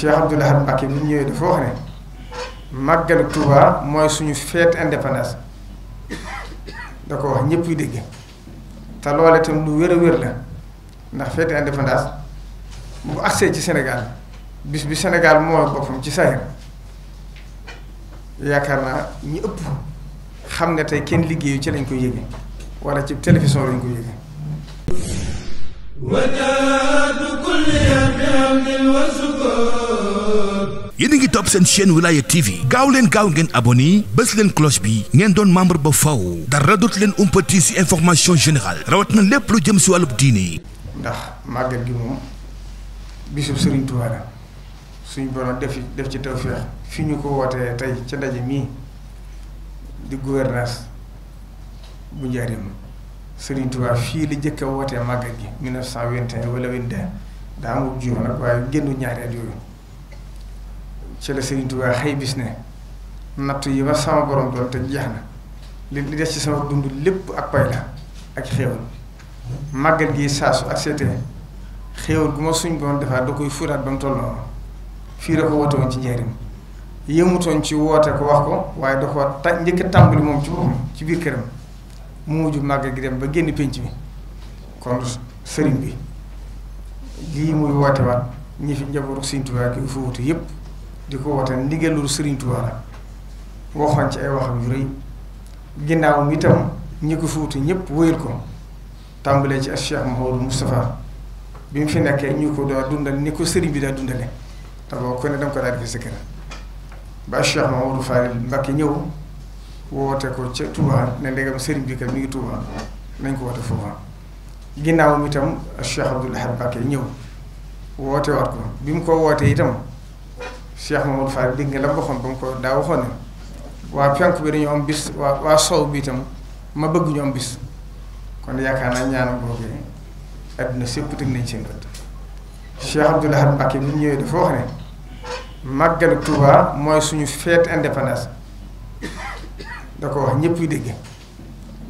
Cheikh Abdoul Ahad Mbacké bi ñëwee dafa wax ne màggalu Touba mooy suñu fête indépendance da ko wax ñëpp yu dégg te loole itam lu wér a wér la ndax fête indépendance bu agsee ci Sénégal bis bi Sénégal moo boppam ci saahir yaakaar naa ñi ëpp xam ne tey kenn liggéeyu ci lañ ko yéege wala ci télévision lañ ko yéege. yéen a ngi topp seen chaîne Wilaya TV gaaw leen gaaw ngeen abonné bës leen cloche bi ngeen doon membre ba faw dara dootu leen umpati ci information générale rawat na lépp lu jëm ci wàllub diine. ndax màggal gi moom bisub Serigne Touba la suñu borom def ci tawfeex fi ñu ko wootee tey ca ndaje mii di gouvernance bu Njaaréem Serigne Touba fii la jëkk a wootee màggal gi 1921 wala 22 daa amul jiw nag waaye génnu ñaari at yooyu ci la Serigne Touba xëy bis ne natt yi ma sama borom doon te jeex na li des ci sama dund lépp ak pay la ak xéewal màggal gi saasu ak seetee xéewal gu ma suñ boon defaat da koy furaat ba mu toll noonu fii la ko woote woon ci Njaaréem yëmutoon ci woote ko wax ko waaye da ko njëkk a tàmbali moom ci boppam ci biir këram mu mujj màggal gi dem ba génn pénc bi kon sëriñ bi lii muy woote waat ñi fi njabootu Sëriñ Tuubaa ki fa wutu yépp di ko woote ndigalul Sëriñ Tuubaa la waxoon ci ay waxam yu rëy ginnaaw mi itam ñi ko fa wutu ñëpp wóyul ko tàmbalee ci ak Cheikh Mouhamadou Moustapha bi mu fi nekkee ñu ko daa dundal ni ko sëriñ bi daa dundale te boo ko ne danga ko daal di fi sa kër ba Cheikh Mouhamadou Fadil Mbacké ñëw woote ko ca Touba ne ndegam sëriñ bi kat mi ngi Touba nañ ko woote foofa ginnaaw mi itam Cheikh Abdoul Ahad Mbacké ñëw woote waat ko bi mu ko wootee itam Cheikh Mouhamadou Fadil dégg nga la waxoon ba mu ko daa waxoon ne waa penku bi dañu am bis waa sow bi itam ma bëgg ñu am bis kon yaakaar naa ñaanam boobu àdduna sépp teg nañ seen bët Cheikh Abdoul Ahad Mbacké bi ñëwee dafa wax ne màggalu Touba mooy suñu fête indépendance da ko wax ñëpp yu dégg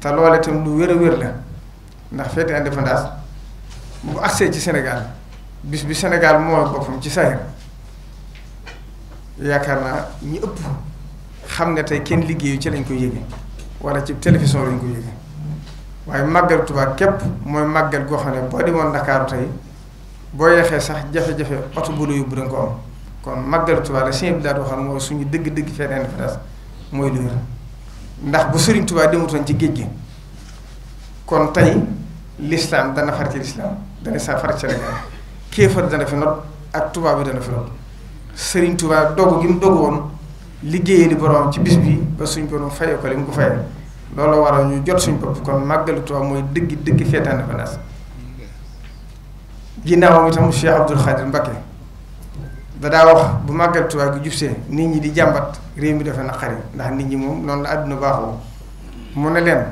te loole itam lu wér a wér la ndax fête indépendance bu agsee ci Sénégal bis bi Sénégal moo boppam ci saahir yaakaar naa ñi ëpp xam ne tey kenn liggéeyu ci lañ ko yéege wala ci télévision lañ ko yéege waaye màggal Touba képp mooy màggal goo xam ne boo demoon Ndakaaru tey boo yeexee sax jafe-jafe oto bu la yóbbu danga ko am kon màggal Touba la sëñ bi daal di waxoon mooy suñu dëgg-dëgg fête indépendance mooy lu wér ndax bu Serigne Touba demutoon ci géej gi kon tey l'islam dana far ci l'islam dana sa far ci Sénégal kéefar dana fi not ak Touba bi dana fi not Serigne Touba dogu gi mu dogu woon liggéeyee di borom ci bis bi ba suñ borom fayee ko li mu ko fayee loolu waral ñu jot suñ bopp kon màggalu Touba mooy dëgg fête indépendance ginnaawam itam Cheikh Abdoul Khadir Mbacké da daa wax bu màggal Touba gi jubsee nit ñi di jàmbat réew mi dafa naqari ndax nit ñi moom noonu la àdduna baaxoo mu ne leen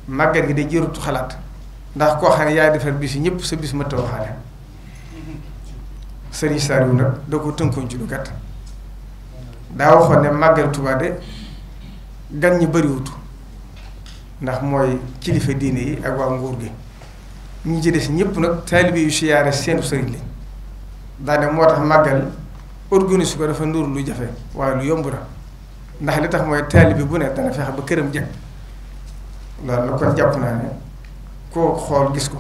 màggal gi day jërutu xalaat ndax koo xam ne yaay defar bis yi ñëpp sa bis ma taw xaale Serigne Saliou nag da ko tënkoon ci lu gàtt daa waxoon ne màggal Touba de gan ñi bariwut ndax mooy kilifa diine yi ak waa nguur gi ñi ci des ñëpp nag taalibe yu siyaare seenu sëriñ lañ daane moo tax màggal organise ko dafa nuru lu jafe waaye lu yomb na ndax li tax mooy taalibe bu ne dana fexe ba këram jag loolu la kon jàpp naa ne koo xool gis ko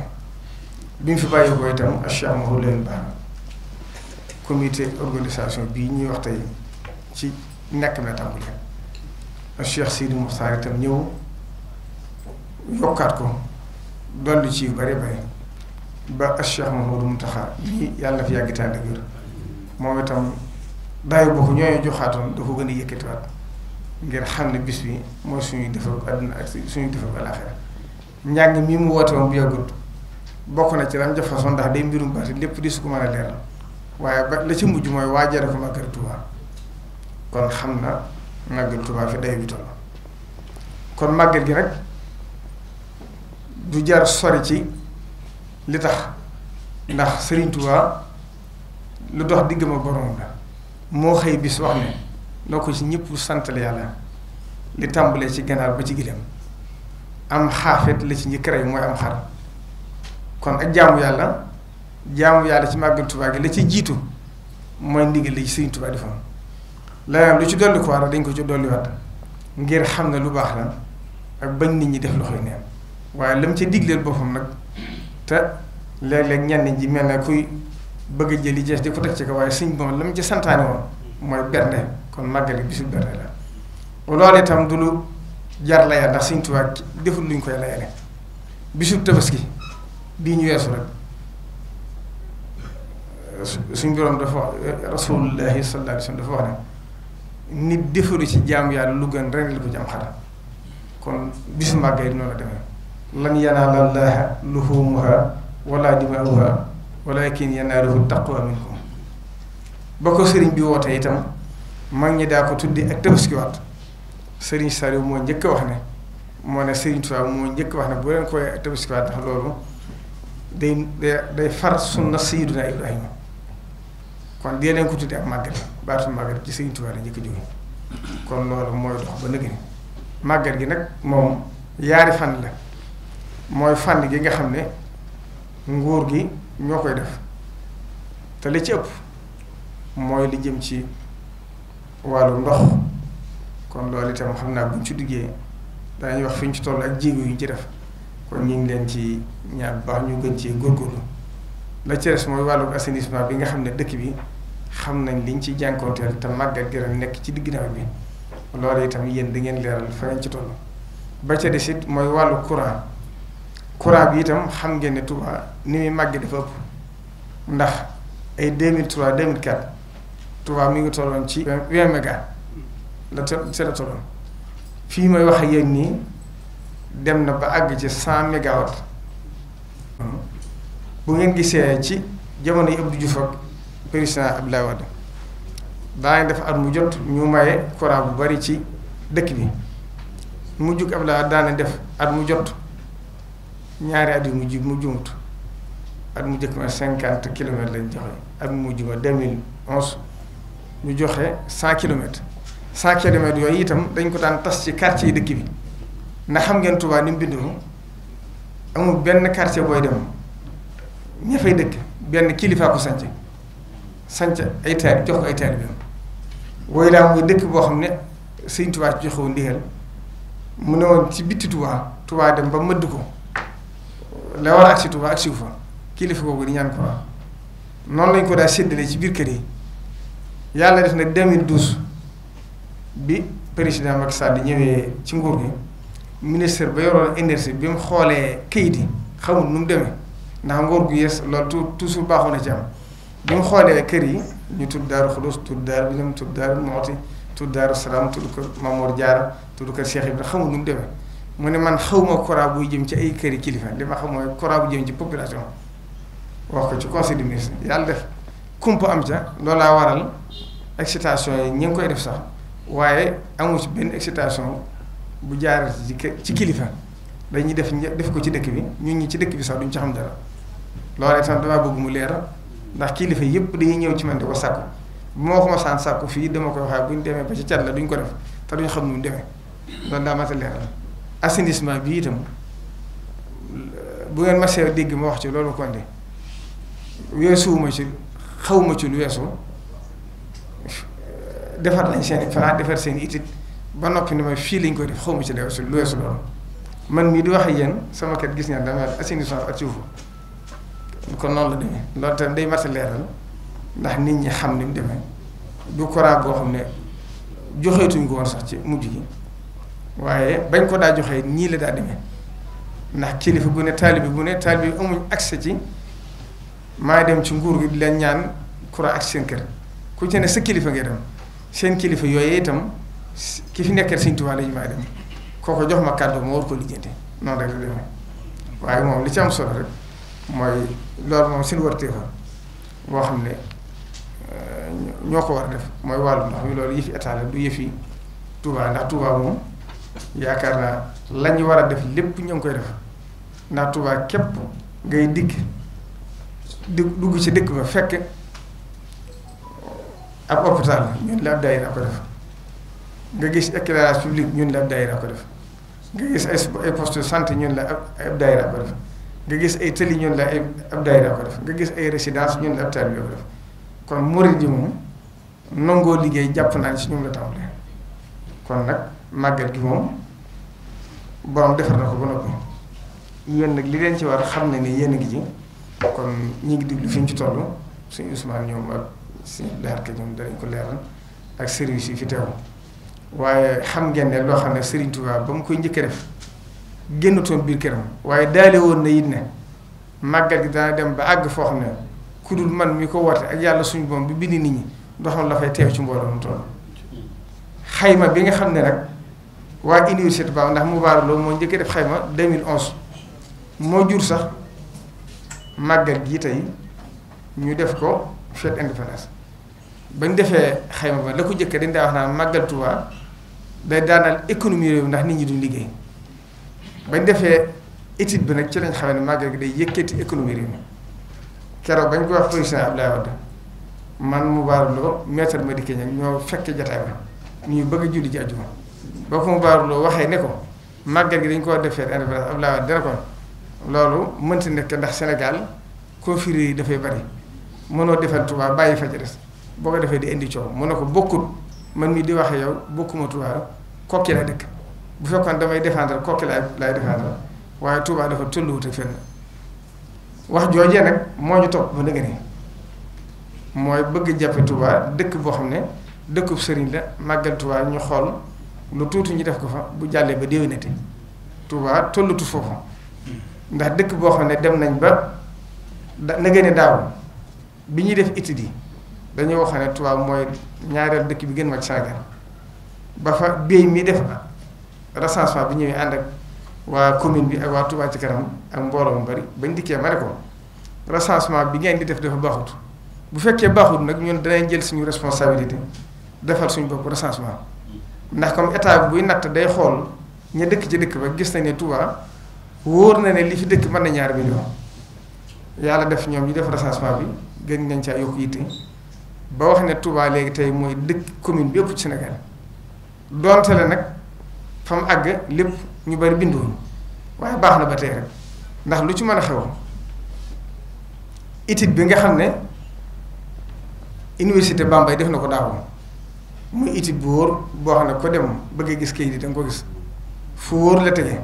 bi mu fi bàyyi ko itam Cheikh Mouhamadou leen baax comité organisation bii ñuy wax tey ci nekk na tàmbali Cheikh Sidi Moustapha itam ñëw yokkaat ko dolli ci yu bare bare ba Cheikh Mouhamadou Mountakha lii yàlla na fi yàgg tànn ak wér moom itam daayu bokk ñooy joxaatoon da ko gën a yëkkatiwaat ngir xam ne bis bi mooy suñuy defar àdduna ak suñuy defar alaaxira njàng mi mu woote woon bu yàggut bokk na ci lam jëf façon ndax day mbirum baati lépp di su ko mën a leeral waaye ba la ci mujj mooy waajare ko màggal Touba kon xam na màggal Touba fi day bi toll kon màggal gi nag du jar sori ci li tax ndax Serigne Touba lu dox diggam ak borom la moo xëy bis wax ne noo ko ci ñëpp santale yàlla li tàmbalee ci ganaar ba ci gileem am xaafet la ci njëkk rey mooy am xar kon ak jaamu yàlla ci màggal Touba gi la ci jiitu mooy ndigal li ci Sëriñ Tuubaa defoon leneen lu ci dolli ko war dañ ko ci dolliwaat ngir xam ne lu baax la ak bañ nit ñi def loxoy neen waaye lam ca digleel boppam nag te léeg-léeg ñenn ji mel ne kuy bëgg a jëli jeex di ko teg ci ko waaye sëñ bi moom lam ca santaane woon mooy bernde kon màggali bisu bernde la loolu itam du lu jar layal ndax Sëriñ Tuubaa deful luñ koy layale bisu tabaski bii ñu weesu rek suñ borom dafa wax rasulullahi sallallahu alayhi wasallam dafa wax ne nit defalu ci jaamu yàlla lu gën ren li ko ci am xar kon bisu màggal noonu la demee lan yanaala llaaha luhuumuhaa wala dimaa'uhaa walaakin yanaaluhu taqwa minkum ba ko sëriñ bi woote itam mag ñi daa ko tuddi ak tabaskiwaat sëriñ Saliou moo njëkk a wax ne moo ne Sëriñ Tuubaa moo njëkk a wax ne bu leen koy ak tabaskiwaat ndax loolu day far sunna Sayyiduna Ibrahima kon dee leen ko tuddi ak màggal baatu màggal ci Sëriñ Tuubaa la njëkk a jóge kon loolu mooy dox ba nëgëni màggal gi nag moom yaari fan la mooy fànn gi nga xam ne nguur gi ñoo koy def te li ci ëpp mooy li jëm ci wàllu ndox kon loolu itam xam naa buñ ci duggee daañuy wax fi ñu ci toll ak jéego yu ñu ci def kon ñu ngi leen ci ñaan bu baax ñu gën ci góorgóorlu la ci des mooy wàllu assainissement bi nga xam ne dëkk bi xam nañ liñ ci jànkoonteel te màggal gi ren nekk ci digg nawet bi loolu itam yéen da ngeen leeral fa ngeen ci toll ba ca des it mooy wàllu courant bi itam xam ngeen ne Touba ni muy màgg dafa ëpp ndax ay 2003 2004 Touba mi ngi tolloon ci 20 méga la tolloon fii may wax ak yéen nii dem na ba àgg ci 100 mégawatt bu ngeen gisee ci jamono yi Abdou Diouf ak président Abdoulaye Wade daañu def at mu jot ñu maye courant bu bari ci dëkk bi mu jug Abdoulaye Wade daana def at mu jot ñaari at yu mu jumut at mu jëkk ma 50 kilomètres lañ joxe at mu mujj ma 2011 ñu joxe 100 kilomètres 100 kilomètres yooyu itam dañ ko daan tas ci quartier yi dëkk bi ndax xam ngeen Touba ni mu bindoo amul benn quartier booy dem ña fay dëkk benn kilifaa ko sanc ay taal jox ko ay taal bi wooyu laa mooy dëkk boo xam ne Sëriñ Touba ci joxewu ndigal mu ne woon ci bitti Touba dem ba mëdd ko la war a agsi Touba agsi fa kilifa googu di ñaan ko waaw noonu lañ ko daa séddale ci biir kër yi yàlla def nag 2012 bi président Macky Sall ñëwee ci nguur gi ministre ba yoroon énergie bi mu xoolee kayit yi xamul nu mu demee ndax nguur gu yees loolu toujours baaxoon na ci am bi mu xoolee kër yi ñu tudd Daaru Xudoos tudd Daaru Minam tudd Daaru Muxti tudd Daaru Salaam tudd kër Mamour Diarra tudd kër Cheikh Ibrahima xamul nu mu demee mu ne man xawma courant buy jëm ci ay kër yi kilifa li ma xam mooy courant bu jëm ci population wax ko ci conseil des ministres yàlla def kumpa am ca loolaa waral excitation yi ñu ngi koy def sax waaye amu ci benn excitation bu jaar ci kilifa dañuy def ko ci dëkk bi ñun ñi ci dëkk bi sax duñ ci xam dara loolu itam damaa bëgg mu leer ndax kilifa yëpp dañuy ñëw ci man di ko sàkku bu ma ko masaan sàkku fii dama koy waxee bu ñu demee ba ci cat la duñ ko def te duñ xam nu mu demee loolu daa mat a leeral assainissement bi itam bu ngeen ma see dégg ma wax ci loolu konde weesuwuma ci xawma ci lu weesu defar nañ seen plan defar seen itit ba noppi ne ma fii lañ koy def xawma ci lu weesu loolu man mii di wax ak yéen sama kat gis ngeen dama assainissement ak suufu kon noonu la demee loolu tam day mat a leeral ndax nit ñi xam ni mu demee du courant boo xam ne joxeetuñ ko woon sax ci mujj gi waaye bañ ko daa joxee ñii la daa demee ndax kilifa gu ne taalibe bu ne taalibe bi amuñ accès ci maa dem ci nguur gi di leen ñaan courant ak seen kër ku ci ne sa kilifa ngay dem seen kilifa yooyu itam ki fi nekkal Sëriñ Tuubaa lañu maa dem kooko jox ma kàddu ma war ko lijjanti noonu rek la demee waaye moom li ci am solo rek mooy loolu moom seen wërtee fa boo xam ne ñoo ko war a def mooy wàllu ndox mi loolu yëfi état la du yëfi Touba ndax Touba moom yaakaar naa la ñu war a def lépp ñu ngi koy def ndax Touba képp ngay dugg ci dëkk ba fekk ab hôpital ñun la ab daayira ko def nga gis éclairage public ñun la ab daayira ko def nga gis ay poste de santé ñun la ab daayira ko def nga gis ay tëli ñun la ab daayira ko def nga gis ay résidence ñun la ab taalibe ko def kon murid yi moom nangoo liggéey jàpp naa ne ci ñoom la tàmbalee kon nag màggal gi moom borom defar na ko ba noppi yéen nag li leen ci war xam ne ni yéen a ngi ci kon ñi ngi diglu fi ñu ci toll suñu Ousmane ñoom ak suñu leerke ñoom danañ ko leeral ak service yi fi teew waaye xam ngeen ne loo xam ne Serigne Touba ba mu koy njëkk a def génnatoon biir këram waaye daale woon na it ne màggal gi dana dem ba àgg foo xam ne ku dul man mi ko woote ak yàlla suñu boom bi bind nit ñi doo xam la fay teew ci mbooloo mu toll xayma bi nga xam ne nag waa université ba ndax mu baaraloo moo njëkk a def xayma 2011 moo jur sax màggal gi tey ñu def ko fête indépendance bañ defee xayma ba la ko jëkk dañ daa wax naan màggal Tuubaa day daanal économie réew ndax nit ñi duñ liggéey bañ defee étude bi nag ci lañ xamee ne màggal gi day yëkkati économie réew mi keroog bañ ko wax président Abdoulaye Wade man mu baaraloo maître Madické Niang ñoo fekke jataay ba ñuy bëgg a julli ci àjjuma boo ko mu baaraloo waxee ne ko màggal gi dañ ko defee indépendance Abdoulaye Wade dana ko loolu mënta nekk ndax Sénégal confréries yi dafay bari mënoo defal Touba bàyyi fa ca des boo ko defee di indi coow mën na ko bokkut man mii di waxe yow bokkuma Touba Kokki la dëkk bu fekkoon damay défendre Kokki laay défendre waaye Touba dafa tolluwute fenn wax joojee nag moo ñu topp ba dëgg ni mooy bëgg jàppe Touba dëkk boo xam ne dëkkub sëriñ la màggal Touba ñu xool lu tuuti ñu def ko fa bu jàllee ba déwénati Touba tollutu foofu ndax dëkk boo xam ne dem nañ ba na gën a daaw bi ñuy def études yi dañoo wax ne Touba mooy ñaareel dëkk bi gën mag Sénégal ba fa béy mi def recensement bi ñëwee ànd ak waa commune bi ak waa Touba ci kanam ak mbooloo mu bari bañ dikkee ma ne ko recensement bi ngeen di def dafa baaxut bu fekkee baaxut nag ñun danañ jël suñu responsabilité defal suñu bopp recensement ndax comme état bi buy natt day xool ña dëkk ci dëkk ba gis nañ ne Touba wóor na ne li fi dëkk mën na 2 millions yàlla def ñoom ñu def recensement bi gën nañ caa yokku yitte ba wax ne Touba léegi tey mooy dëkk commune bi yëpp ci Sénégal doonte la nag fa mu àgg lépp ñu bari binduwuñ waaye baax na ba tey rek ndax lu ci mën a xew étude bi nga xam ne université Bambey def na ko daaw muy étude bu wóor boo xam ne ko dem bëgg a gis kayit yi da nga ko gis fu wóor la tege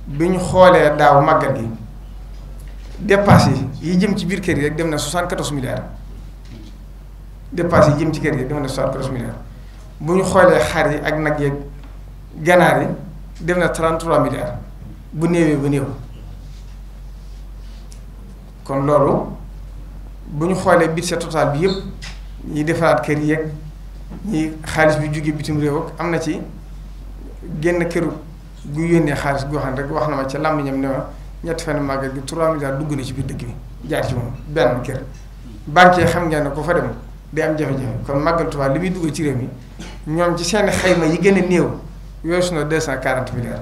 bi ñu xoolee daaw màggal gi dépense yi jëm ci biir kër yi rek dem na 74 milliards dépense yi jëm ci kër yi dem na 74 milliards bu ñu xoolee xar yi ak nag yeeg ganaar yi dem na 33 milliards bu néewee ba néew kon loolu bu ñu xoolee budget total bi yëpp ñi defaraat kër yeeg ñi xaalis bi jóge bitim réew ak am na ci génn këru gu yónnee xaalis goo xam ne rek wax na ma ca làmmiñam ne ma ñetti fan màggal gi 3 milliards dugg na ci biir dëkk bi jaar ci moom benn kër banque yi xam ngeen ne ko fa dem day am jafe-jafe kon màggal Tuubaa li muy dugg ci réew mi ñoom ci seen xayma yi gën a néew weesu na 240 milliards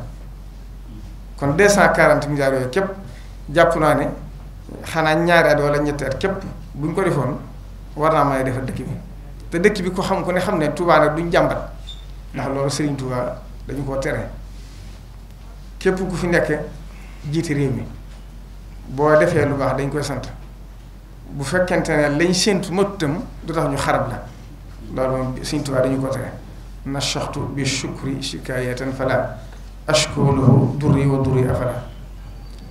kon 240 milliards yooyu képp jàpp naa ne xanaa 2 at wala 3 at képp bu ñu ko defoon war naa mën a defar dëkk bi te dëkk bi ko xam ko ne xam ne Touba nag duñ jàmbat ndax loolu Serigne Touba dañu koo tere képp ku fi nekk jiite réew mi boo defee lu baax dañ koy sant bu fekkente ne lañ séentu matutam du tax ñu xarab la loolu moom Serigne Touba dañu ko tere nashaxtu bi shukri shikayatan fala ashkuluhu durri wa durri afala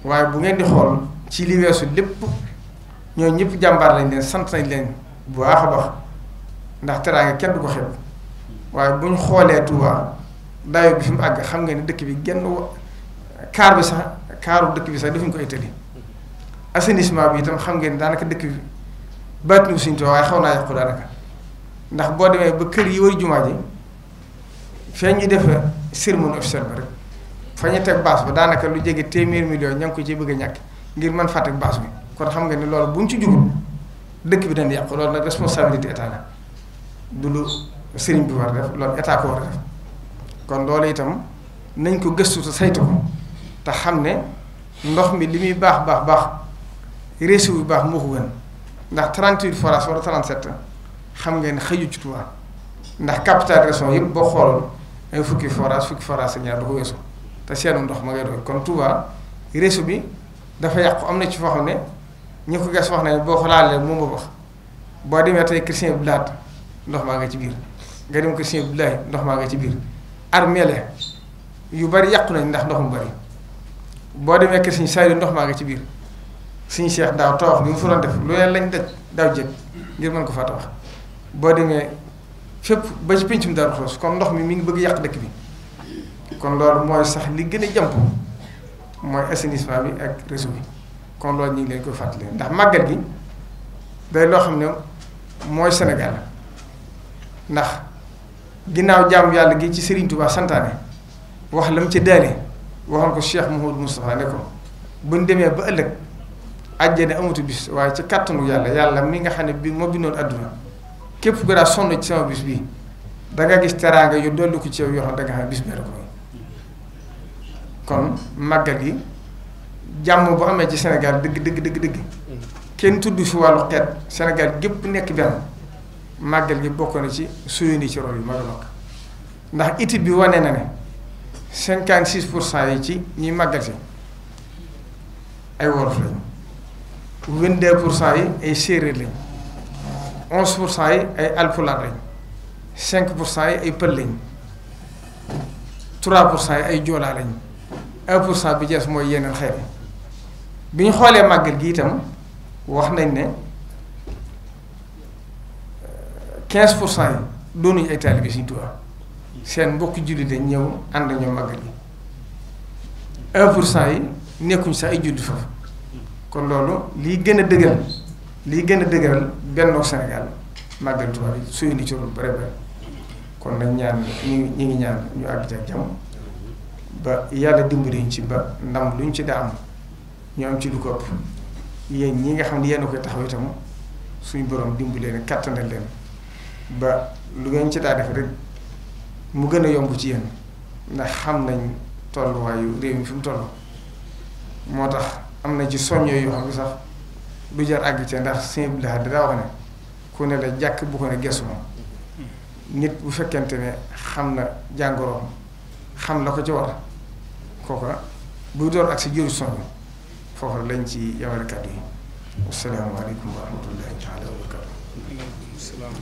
waaye bu ngeen di xool ci li weesu lépp ñoo ñëpp jàmbaar lañ leen sant nañ leen bu baax a baax ndax teraanga kenn du ko xeeb waaye bu ñu xoolee Touba dayo bi fi mu àgg xam nga ne dëkk bi genn kaar bi sax kaaru dëkk bi sax defuñ ko ay tëli assainissement bi itam xam ngeen ne daanaka dëkk bi baatinu suñu Touba waaye xaw naa yàqu daanaka ndax boo demee ba kër yi wër jumaa ji fee ñu def cérémonie officielle ba rek fa ñu teg baas ba daanaka lu jege 100 millions ña ngi ko ci bëgg a ñàkk ngir mën faa teg baas bi kon xam nga ni loolu bu ñu ci jugul dëkk bi dañ yàqu loolu nag responsabilité état la du lu sëriñ bi war a def loolu état ko war a def kon loolu itam nañ ko gëstu te saytu ko te xam ne ndox mi li muy baax réseau bi baax moo ko gën ndax 38 forages wala 37 xam ngeen xëju ci Touba ndax capital région yëpp boo xooloon ay fukki forage ak ñaar du ko weesu te seenu ndox ma ngay doy kon Touba réseau bi dafa yàqu am na ci foo xam ne ñu ko gas wax nañ boo ko laalee moom ba wax boo demee tey kër Sëñ Abdou Lahad ndox maa nga ci biir nga dem kër Sëñ Abdou Lahad ndox maa nga ci biir armeele yu bari yàqu nañ ndax ndox mu bari boo demee kër Sëñ Saaliw ndox maa nga ci biir Sëñ Cheikh daaw tawax bi mu fa doon def lu leen lañ daj daaw jëkk ngir mën ko faa tawax boo demee fépp ba ci pencum Daaru Xudoos kon ndox mi ngi bëgg yàq dëkk bi kon loolu mooy sax li gën a jàmp mooy assainissement bi ak réseau bi kon loolu ñu ngi leen koy fàttali ndax màggal gi day loo xam ne mooy Sénégal ndax ginnaaw jaamu yàlla gi ci Serigne Touba santaane wax la mu ci daane waxoon ko Cheikh Mouhamadou Moustapha ne ko buñ demee ba ëllëg àjjana amatu bis waaye ci kàttanu yàlla mi nga xam ne bi moo bindoon adduna képp ku daa sonn ci sama bis bii danga gis teraanga yu dolli ko ci yow yoo xam ne danga xam ne bis bee ko kon màggal gi jàmm bu amee ci Sénégal dëgg kenn tudd fi wàllu xeet Sénégal gépp nekk benn màggal gi bokk na ci suyandi ci rôle yu mag a mag ndax étude bi wane na ne 56% yi ci ñuy màggal si ay wolof lañ 22% yi ay séeréer lañ 11% yi ay alpulaar lañ 5% yi ay pël lañ 3% yi ay joolaa lañ 1% bi jeex mooy yeneen xeet bi ñu xoolee màggal gi itam wax nañ ne 15% yi doonuñu ay taalibe Sëriñ Tuubaa seen mbokk jullit dañ ñëw ànd ñoo màggal gi 1% yi nekkuñ sax ay jullit foofu kon loolu lii gën a dëgëral bennoo Sénégal màggal Tuubaa bi suy ni ci loolu bare bare kon nag ñaan ñi ngi ñaan ñu àgg ca jàmm ba yàlla dimbali ñu ci ba ndam lu ñu ci daa am ñu am ci lu ko ëpp yéen ñi nga xam ne yéen a koy taxaw itam suñu borom dimbali leen kattanal leen ba lu ngeen ci daa def rek mu gën a yomb ci yéen ndax xam nañ tolluwaayu réew mi fi mu toll moo tax am na ci soññoo yoo xam ne sax du jar àgg ca ndax Sëñ Abdou Lahad daa wax ne ku ne la jàkk bu ko ne gesu ma nit bu fekkente ne xam na jàngoroom xam la ko ci war kooka buy door ak si jëru soññ foofu lañ ci yamale kàddu yi. asalaamaaleykum wa rahmatullahi taala wa barakatu.